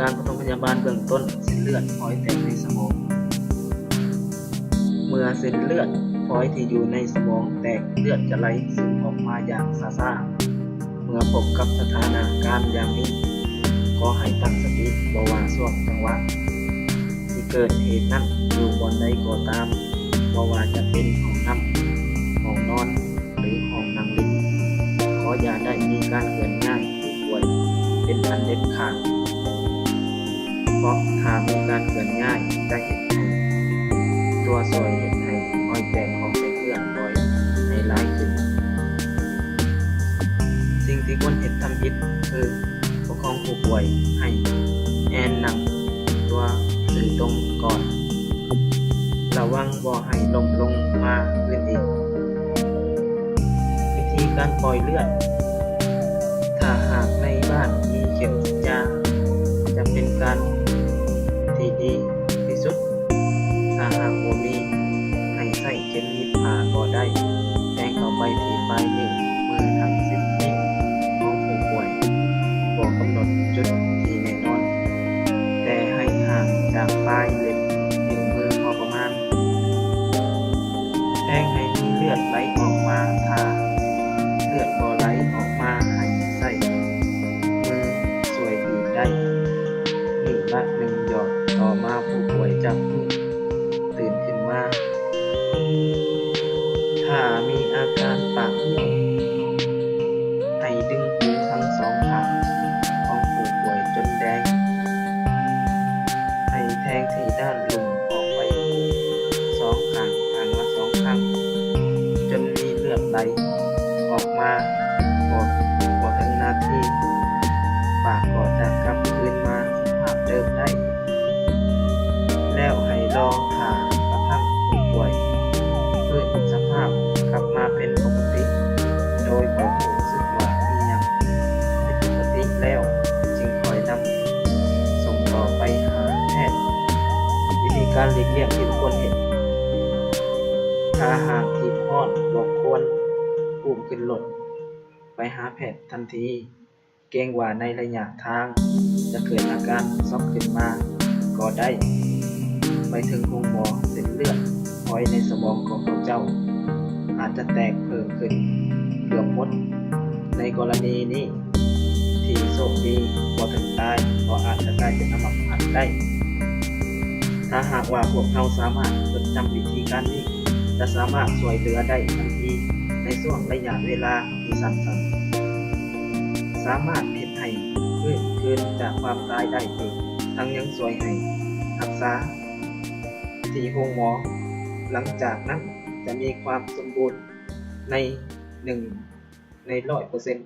ການປະຖົມພະຍາບານເບື້ອງຕົ້ນ ເສັ້ນເລືອດພອຍແຕກໃນສະໝອງ. ເມື່ອເສັ້ນເລືອດພອຍທີ່ຢູ່ໃນສະໝອງແຕກ, ເລືອດຈະໄຫຼຊຶມອອກມາຢ່າງຊ້າໆ. ເມື່ອພົບກັບສະຖານະການຢ່າງນີ້, ຂໍໃຫ້ຕັ້ງສະຕິ, ບໍ່ວ່າຊ່ວງຈັງຫວະທີ່ເກີດເຫດນັ້ນຢູ່ບ່ອນໃດກໍຕາມ, ບໍ່ວ່າຈະເປັນຫ້ອງນ້ຳ, ຫ້ອງນອນ ຫຼື ຫ້ອງນັ່ງຫຼິ້ນ, ຂໍຢ່າໄດ້ມີການເຄື່ອນຍ້າຍຜູ້ປ່ວຍເປັນອັນເດັດຂາດ, ເພາະຖ້າມີການເຄື່ອນຍ້າຍຈະເຮັດໃຫ້ຕົວຊ່ວຍເຮັດໃຫ້ຮອຍແຕກຂອງເສັ້ນເລືອດພອຍໃຫ້ຫຼາຍຂຶ້ນ. ສິ່ງທີ່ຄວນເຮັດທຳອິດຄືປະຄອງຜູ້ປ່ວຍໃຫ້ແອ່ນນັ່ງຕົວຊື່ຕົງກ່ອນ. ລະວັງບໍ່ໃຫ້ລົ້ມລົງມາຄືນອີກ. ວິທີການປ່ອຍເລືອດ. ຖ້າຫາກໃນບ້ານມີເຂັມສີດຢາ, ຈະເປັນການທີ່ດີທີ່ສຸດ. ຖ້າຫາກບໍ່ມີ, ໃຫ້ໃຊ້ເຂັມໜີບຜ້າກໍໄດ້, ແທງເຂົ້າໄປທີ່ປາຍນິ້ວມືທັງສິບນິ້ວຂອງຜູ້ປ່ວຍ. ບໍ່ກຳນົດຈຸດທີ່ແນ່ນອນ, ແຕ່ໃຫ້ຫ່າງຈາກປາຍເລັບນິ້ວມືພໍປະມານ. ແທງໃຫ້ມີເລືອດໄຫຼອອກມາ, ຖ້າເລືອດບໍ່ໄຫຼອອກມາ, ໃຫ້ໃຊ້ມືຊ່ວຍບີບໄດ້ມື້ລະໜຶ່ງຢອດ, ຕໍ່ມາຜູ້ປ່ວຍຈະຟື້ນຕື່ນຂຶ້ນມາ. ຖ້າມີອາການປາກເຫຍ່ວ, ໃຫ້ດຶງຫູທັງສອງຂ້າງຂອງຜູ້ປ່ວຍຈົນແດງ. ໃຫ້ແທງທີ່ດ້ານລຸ່ມອອກໄປສອງຂ້າງ, ຂ້າງລະສອງຄັ້ງ, ຈົນມີເລືອດໄຫຼອອກມາບໍ່ ບໍ່ເຖິງນາທີ, ປາກກໍຈະກັບຄືນມາສະພາບເດີມໄດ້. ແລ້ວໃຫ້ລໍຖ້າກະທັ່ງຜູ້ປ່ວຍຟື້ນສະພາບກັບມາເປັນປົກກະຕິ ໂດຍບໍ່ຮູ້ສຶກວ່າມີຫຍັງຜິດປົກກະຕິແລ້ວ, ຈຶ່ງຄ່ອຍນຳສົ່ງຕໍ່ໄປຫາແພດ. ວິທີການຫຼີກລ່ຽງທີ່ບໍ່ຄວນເຮັດ. ຖ້າຫາກທີ່ຮ້ອນ, ບໍ່ຄວນອຸ້ມຂຶ້ນລົດໄປຫາແພດທັນທີ, ເກງວ່າໃນໄລຍະທາງຈະເກີດອາການຊັອກຂຶ້ນມາກໍໄດ້. ໄປເຖິງໂຮງໝໍ, ເສັ້ນເລືອດພອຍໃນສະໝອງຂອງພວກເຈົ້າອາດຈະແຕກເພີ່ມຂຶ້ນເກືອບໝົດ. ໃນກໍລະນີນີ້ ທີ່ໂຊກດີບໍ່ເຖິງຕາຍ ກໍອາດຈະກາຍເປັນອຳມະພາດໄດ້. ຖ້າຫາກວ່າພວກເຮົາສາມາດຈົດຈຳວິທີການນີ້, ຈະສາມາດຊ່ວຍເຫຼືອໄດ້ທັນທີໃນຊ່ວງໄລຍະເວລາທີ່ສັ້ນໆ, ສາມາດເຮັດໃຫ້ຟື້ນຄືນຈາກຄວາມຕາຍໄດ້ອີກ, ທັງຍັງຊ່ວຍໃຫ້ຮັກສາທີ່ໂຮງໝໍ ຫຼັງຈາກນັ້ນຈະມີຄວາມສົມບູນໃນໜຶ່ງໃນຮ້ອຍເປີເຊັນ.